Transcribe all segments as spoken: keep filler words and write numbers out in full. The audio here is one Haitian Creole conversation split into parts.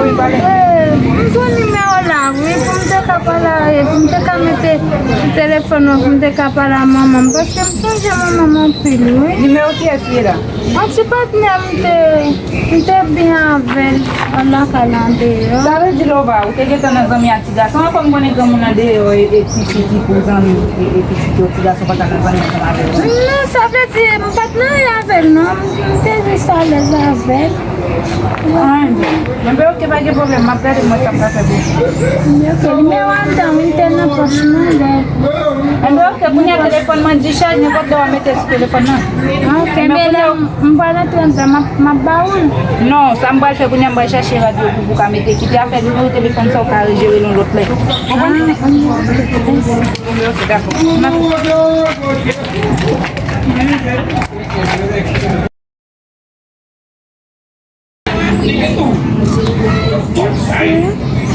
Eh, m jwenn nimewo w la, wi, pou m te ka pale, pou m te ka mete sou telefòn mwen, pou m te ka pale a manman m, paske m sonje manman m anpil, wi. Nimewo kiyès li ye la? Yon ti patnè m te, m te byen avè l lakay la deyò. Sa vle di, Lova, ou te gentan nan zanmi ak ti gason an, kòm konnen granmoun nan deyò e, e ti fi ki pou zanmi, e, e pitit yo, ti gason pa ka nan zanmi ansanm avè l. Non, sa vle di, m pa t nan anyen avè l, non. M te jis alèz avè l. Ah, enben, ok, pa gen pwoblèm, m ap gade m wè sa m ka fè pou ou. Ok, nimewo a m te, m te nan pòch mwen, lè. Enben, ok, kounye a telefòn mwen di chaj, nenpòt lè w a mete sou telefòn nan. Ah, ok, enben, men lè m pral antre anndan, m ap, m ap ba ou l. Non, sa m pral fè kounye a, m pral chache radyo pou, pou ka mete, kite afè nimewo telefòn sa, ou ka rejere l yon lòt lè. Konprann? Ah, enben, ok, dakò. M ap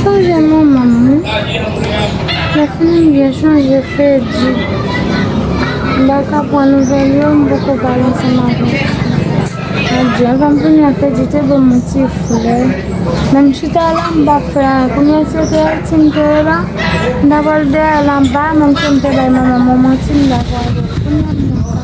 Sonje manman m, wi. Lè fini m byen chanje Fedi. M pa ka pran nouvèl yo, m poko pale ansanm avè l. Adye, anvan m vini an, Fedi te ban m yon ti flè. Men m chita la, m pa fè anyen. Kounye a, si se te Ayiti m te ye la, m ta pral dèyè l anba, menm si m te bay manman m yon manti, m ta pral. Kounye a, m nan sa.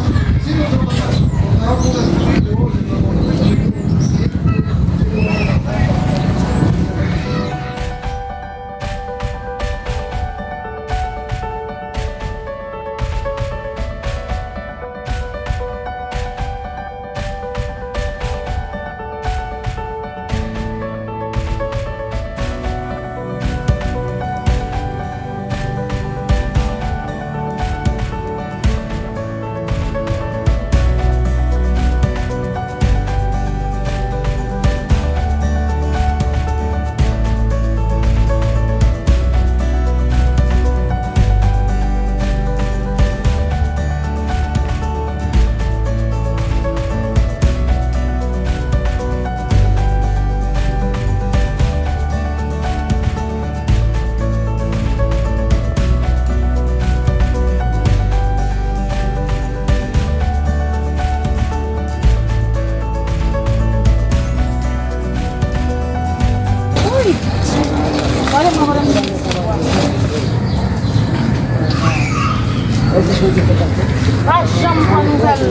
Pa janm pran nouvèl,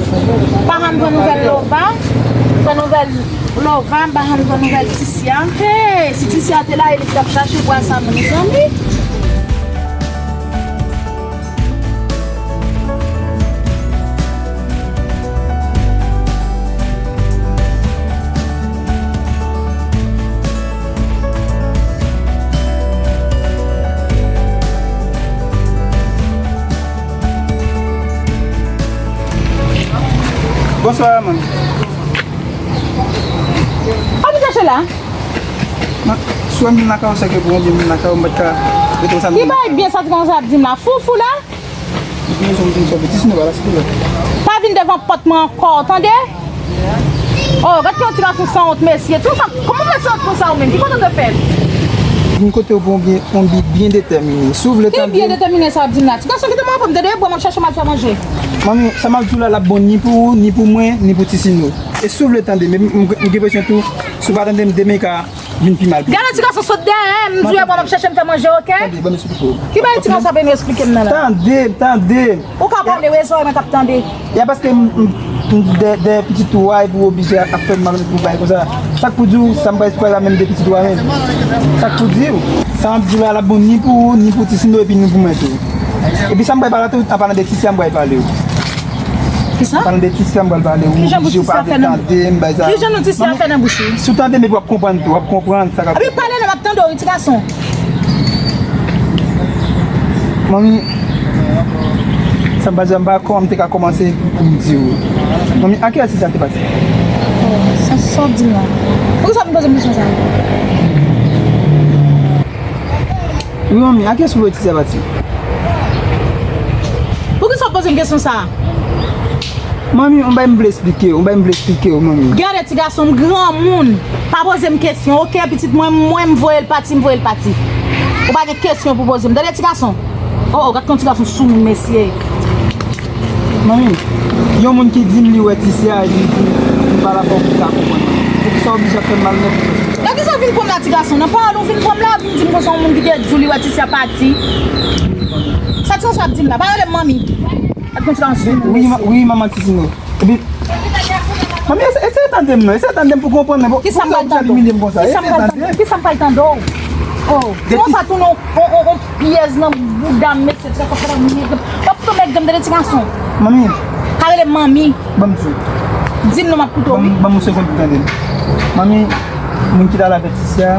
pa janm pran nouvèl Lova, pran nouvèl Lova, m pa janm pran nouvèl Tisya. Hey, si Tisya te la, e li t ap chache bwa sa, mezanmi. Bonswa, manmi. Sa w vin chache la? Swa m vin lakay ou, sèke pou yon byen m vin lakay ou, m pa t ka rete konsa. Ki bagay byen sa ti kòmanse ap di m la? Foufou la? Mwen bezwen m vin sòti, ti sinon pa la, silvouplè. Pa vin devan pòt mwen ankò, tande? Oh, gad ki yon ti gason sanwont, mesye. Tou sa, kòman w fè sanwont konsa ou menm? Ki kote w te fèt? Vin kote w pou yon byen, yon bi byen detèmine. Si w vle tande. Ki byen detèmine sa w ap di m la? Ti gason, kite mwen anpè, m te dwe bwè, m ap chache m al fè manje. Manmi, sa m ap di w la, l ap bon ni pou ou, ni pou mwen, ni pou ti sinon. E si w vle tande, men m, m, m gen enpresyon tou, si w pa tande m, demen ka vin pi mal pou ou. Gade ti gason sot dèyè, m di w, bon, m ap chèche m fè manje, oke? Tande, ban m esplike w. Ki bagay ti gason ap vin esplike m nan la? Tande, tande. Ou ka pale, wi, e zòrèy mwen k ap tande. E a paske m, m, m dè, dèyè pitit ou a, epi w oblije ap, ap fè m mal pou bagay konsa. Sa k pou di w, sa m pral, pral la menm de pitit ou a menm? Sa k pou di w? Sa m ap di w la, l ap bon ni pou ou, ni pou ti sinon, epi ni pou mwen tou. Epi sa m pral pale a tou, an palan de Tisya m pral pale w. Kisa? Palan de Tisya m pral pale w, ou pa vle tande m, bay sa. Kijan nou Tisya fè nan bouch ou? Si w tande m epi w ap konprann tou, w ap konprann sa k ap. Epi pale non, m ap tande w, wi, ti gason. Manmi, sa m pa, sa m pa kòman m te ka kòmanse pou m di w. Manmi, a kilè Tisya te pati? Oh, sa, sa w di m la? Poukisa w vin poze m kesyon sa? Wi, manmi, a kilè sou vre Tisya pati? Poukisa w poze m kesyon sa a? Manmi, yon bagay m vle esplike w, yon bagay m vle esplike w, manmi. Gade, ti gason, m granmoun. Pa poze m kesyon, oke, pitit mwen, mwen, m voye l pati, m voye l pati. Ou pa gen kesyon pou poze m. Tande, ti gason. Oh, oh, gad kon ti gason soumoun, mesye. Manmi, yon moun ki di m li wè Tisya, li di m pa la fò pou ta konprann. Poukisa w oblije ap fè m mal nèt? Nan kisa w vin pran m la, ti gason? Nan pawòl ou vin pran m la, ou vin di m konsa yon moun ki te di w li wè Tisya pati. Sa ti gason ap di m la, pa rele m manmi. Ak yon ti gason sou moun. Wi, ma- wi, manman Titino. Epi, manmi, eseye tande m non, eseye tande m pou konprann mwen. Kisa m pral tande w? Kisa m pral tande w? Kisa m pral tande w? Oh, se konsa tou non, on, on, on pyèz nan bouda m, mesye, ti gason, fè m, w ap tonbe ak dan m, tande ti gason. Manmi. Pa rele m manmi. Ban m di w. Di m non, m ap koute w, wi. Ban m yon segonn pou tande m. Manmi, moun ki t al avè Tisya,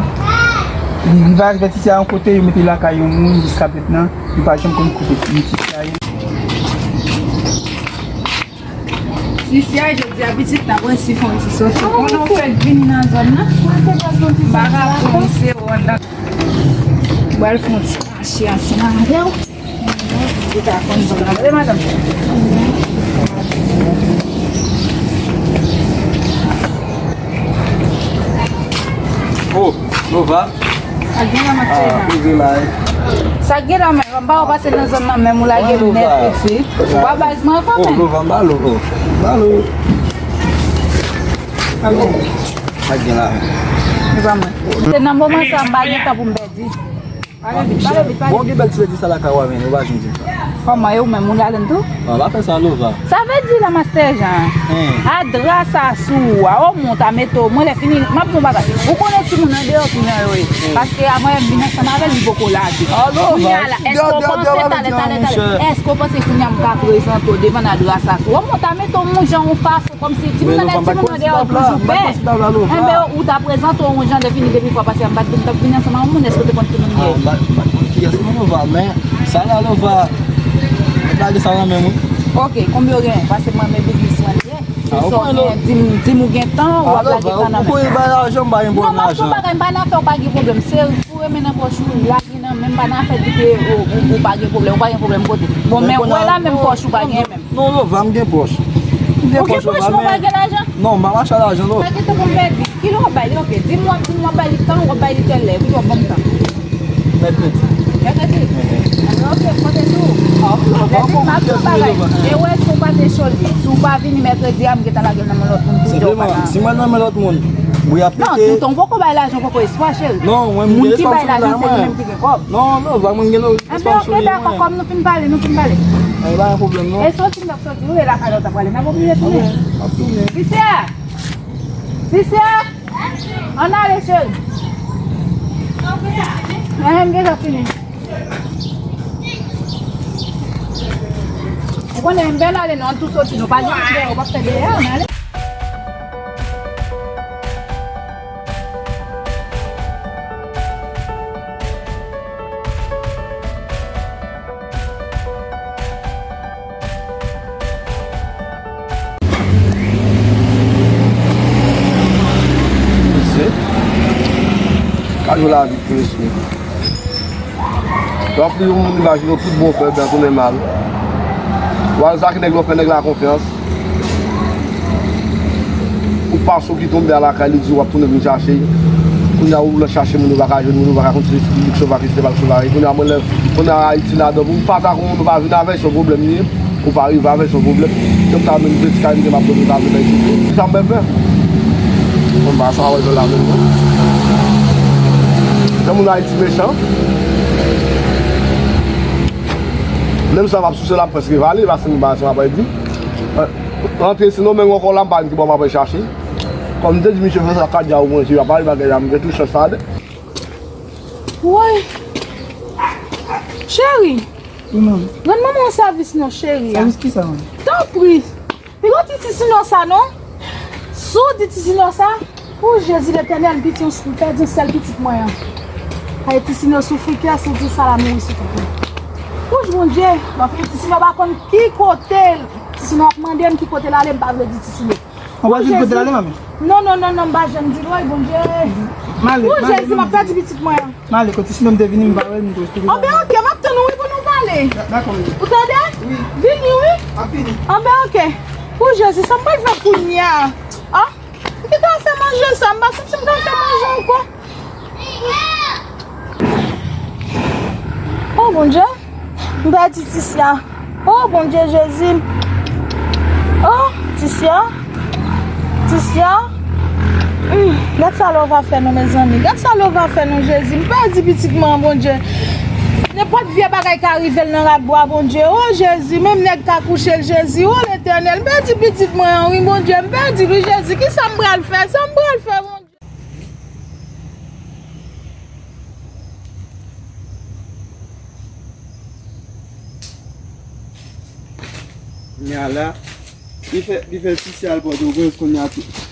li rive avè Tisya yon kote, yo mete l lakay yon moun jiska mentnan, li pa janm konn kote Tisya ye. Tisya, jodi a pitit la, mwen si fè yon ti soti. Konnen w fèk vini nan zòn nan? M pa ka pran w se wòd la. M pral fè yon ti mache ansanm avè w. Ou ta konn zòn nan. Tande, madanm. Oh, Lova. Sa k gen la, mache la? Sa k gen la, men, m pa wè w pase nan zòn nan, menm ou lage l nèt, pitit. Ou pa baz mwen ankò, men. Lova, m pa lo, oh. M pa lo. Sa k gen la, men. Se pa mwen. Se nan moman sa, m pa gen tan pou m pèdi. Pale vit, pale vit, pale. Bon, gen bèl ti ledi sa lakay ou a, men ou pa janm di m sa. Kòman e ou menm, ou ladann tou? Non, pa fè sa, Lova. Sa vle di la, Mastè Jan. A dra sa sou ou a, o mwen ta mete w, mwen lè fini, m ap di w bagay. Ou konnen timoun andeyò ki jan yo ye. Paske avan yè m vin ansanm avè l, li poko lage. Kounye a la, èske w panse talè, talè, talè, èske w panse kounye a m ka prezante w devan nan dra sa sou ou? O mwen ta mete w yon jan, yon fason. Kòmsi timoun nan, timoun nan deyò toujou pè. Enben, ou ta prezante w yon jan de fini depi fwa pase a, m pa t di m t ap vini ansanm ak yon moun, èske w te konn ki moun m ye? Ah, m pa, m pa t konn kiyès non, Lova, men sa la, Lova, m lage sa nan men m, wi. Oke, konbyen w genyen? Paske mwen, men biznis mwen li ye. Se sa w genyen, di m, di m ou gen tan, w ap lage tan nan men m. Ou konn ba lajan, m pa gen pwoblèm lajan. Non, m ap di w yon bagay, m pa nan afè w pa gen pwoblèm. Se ou renmen nan pòch ou, lage nan men m, pa nan afè di ke ou, ou, ou pa gen pwoblèm, ou pa gen pwoblèm kote. Bon, men ou wè la menm pòch ou pa gen menm. Non, Lova, m gen pòch. M gen pòch, Lova, men. Ou gen pòch, men ou pa gen lajan? Non, m pa mache a lajan, non. Pa gen tan pou m pèdi. Kilè w ap bay li? Oke, di m w ap, di m w ap bay li tan, w ap bay li tèl lè. Kilè w ap ban m tan? Mèkredi. Mèkredi? Enben, oke, m konte sou ou. Mèkredi, m ap di w yon bagay. E wè, si w pa te cho li, si w pa vini mèkredi a, m gentan lage l nan men lòt moun pou di w pa nan. Si mwen nan men lòt moun, bri ap pete. Non, toutan w poko bay lajan, w poko espwa, cheri. Non, mwen, m gen espwa sou moun la, mwen. Moun ki bay lajan, se li menm ki gen kòb. Non, Lova, mwen, m gen espwa sou li, mwen. Enben, oke, dakò, kòm nou fin pale, nou fin pale. E pa gen pwoblèm, non. E soti m t ap soti, ou e lakay la w t ap prale, n ap oblije tounen. Oke, m ap tounen. Sisya! Sisya! Ann ale, cheri. Enhen, m deja fini. Ou konnen, m bèl ale, non, ann tou soti, nou pa janm deyò, ou p ap fè deyò, ann ale. Mesye, kado lavi, mesye. Lè w ap li yon moun, imajine w tout bon fè, byen tounen mal. W al zake nèg la, w fè nèg la konfyans. Ou pase w ki tonbe a lakay, li di w ap tounen vin chache. Kounye a ou lan chache moun, ou pa ka jwenn moun, ou pa ka konn si li sovake, si li pa sovake. Kounye a mwen lè, kounye a Ayiti ladan, pou ou pa ta konn moun, ou pa vin avè l, se yon pwoblèm li ye. Ou pa rive avè l, se yon pwoblèm. Kèm ta menm de ti kay m gen m ap dòmi pa vin nan Ayiti. Sa m bèl fè. Mwen pa sa wè zòn la menm non. Jan moun Ayiti mechan. Menm sa m ap souse la, m prèske vale, paske m pa sa m ap di. Rantre sinon, men ankò la, m pa gen ki bò m ap al chache. Kòm m te di misye fè sa, kadya ou manje, y ap pale bagay la, m gen tout chans sa de. Woy! Cheri! Wi, manmi. Rann manman yon sèvis non, cheri a. Sèvis kisa, manmi? Tanpri! Piga ti Tisino sa non. Si w di Tisino sa, o Jezi Letènèl, m piti yon, m pèdi yon sèl pitit mwen an. Ay, Tisino soufri kè, si w di sa la mouri sou kont mwen. Wouch, Bondye, m ap fè Tisino pa konn ki kote l. Tisino ap mande m ki kote l ale, m pa vle di Tisino. Ou pa di kote l ale, manmi? Non, non, non, non, m pa janm di l, woy, Bondye. M ale, m ale, Jezi, m ap pèdi pitit mwen an. M ale, kote sinon m te vini, m pa wè l, m te retounen. Anben, oke, m ap tann ou, wi, pou nou pale. Da-, dakò, wi. Ou tande? Wi. Vini, wi. M ap vini. Anben, oke. O Jezi, sa m pral fè kounye a? Ah, m te ka fè manje sa, m pa santi m ka fè manje ankò. Oh, Bondye. M pèdi Tisya. Oh, Bondye Jezi. Oh, Tisya. Tisya. Gad sa Lova fè nou, mezanmi. Gad sa Lova fè nou, Jezi. M pèdi pitit mwen an, Bondye. Nenpòt vye bagay ka rive l nan rakbwa, Bondye. O Jezi, menm nèg ka kouche l, Jezi. O Letènèl, m pèdi pitit mwen an, wi, Bondye. M pèdi l, wi, Jezi. Kisa m pral fè? Sa m pral fè, Bondye? Kounye a la, li fè, li fè pise al Pòtoprens kounye a tou.